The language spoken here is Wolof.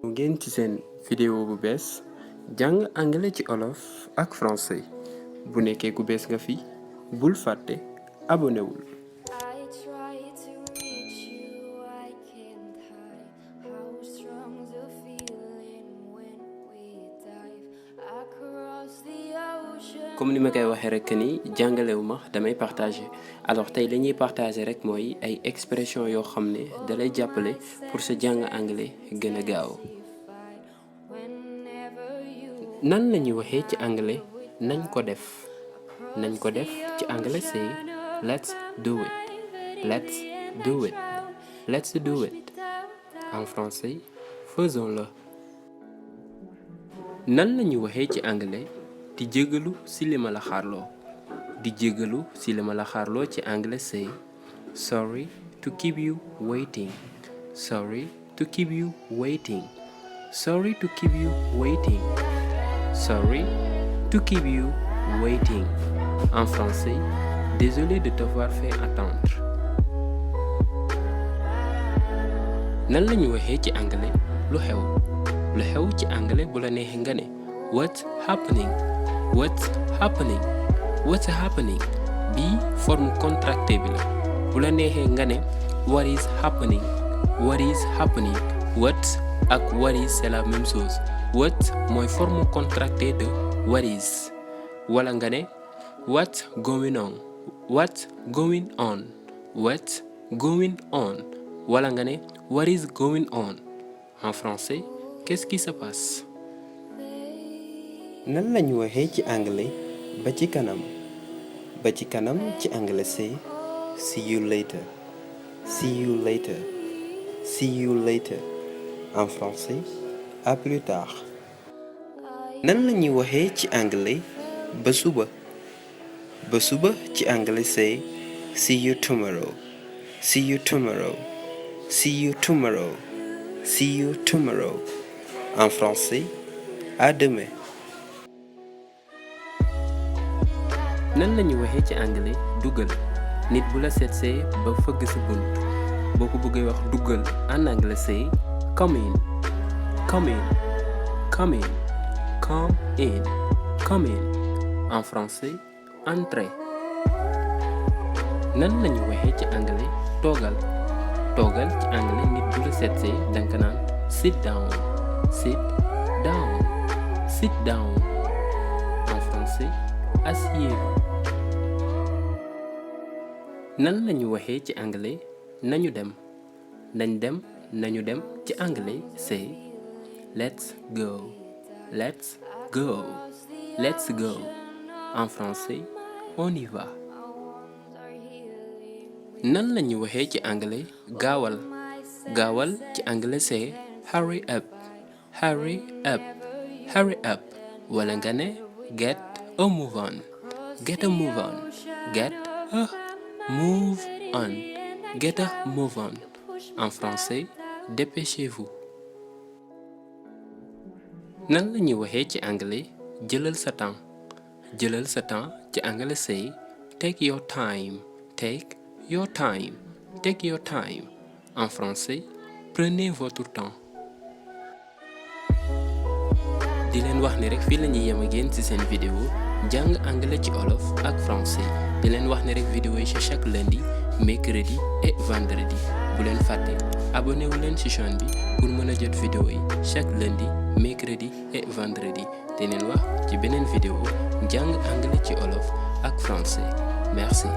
ngeen ci seen vidéo bu bees jàng anglais ci olof ak français bu nekkee ku bees nga fi bul fàtte abonné wul. comme ni ma koy waxee rek ni jàngalewu ma damay partager alors tey lañuy partager rek mooy ay expression yoo xam ne dalay jàppale pour sa jàng anglais gën a gaaw. nan lañuy waxee ci anglais nañ ko def ci anglais c'est let's do it, let's do it, let's do it. en français faisons-le. nan lañuy waxee ci anglais di jégalu ci li ma la xaarloo ci anglais c'est sorry to keep you waiting, sorry to keep you waiting, sorry to keep you waiting, sorry to keep you waiting. en français désolé de t'avoir fait attendre. nan lañu waxee ci anglais lu xew ci anglais bu la neexee nga ne what's happening, what's happening, what's happening. bii forme contractée bi la bu la neexee nga ne what is happening, what is happening. What ak what is c'est la même chose. What mooy forme contractée de what is. wala nga ne what's going on, what's going on, what's going on. wala nga ne what is going on. en français qu'est-ce qui se passe. nan lañu waxee ci anglais ba ci kanam ci anglais c'est see you later, see you later, see you later. en français à plus tard. nan lañuy waxee ci anglais ba suba ci anglais c'est see you tomorrow, see you tomorrow, see you tomorrow, see you tomorrow. en français à demain. nan lañuy waxee ci anglais duggal nit bu la seetsee ba fëgg sa bunt boo ko bëggee wax duggal en anglais c'est come in, come in, come in, come in, come in. en français entrez. nan lañuy waxee ci anglais toogal ci anglais nit bu la seetsee danka naan sit down, sit down, sit down. en français asseyez-vous. nan lañu waxee ci anglais nañu dem nañu dem ci anglais c'est let's go, let's go, let's go. en français on y va. nan lañu waxee ci anglais gaawal ci anglais c'est hurry up, hurry up, hurry up. wala nga ne get a move on, get a move on, get a move on, get a move on. en français dépêchez-vous. nan lañuy waxee ci anglais jëlal sa temps ci anglais c'est take your time, take your time, take your time. en français prenez votre temps. di leen wax ne rek fii lañuy yem ak yéen ci seen vidéo jàng anglais ci olof ak français. di leen wax ne rek vidéo yi c'est chaque lundi, mercredi et vendredi. bu leen fàtte abonné wu leen ci chaîne bi pour mën a jot vidéo yi chaque lundi, mercredi et vendredi. te leen wax ci beneen vidéo jàng anglais ci olof ak français. merci.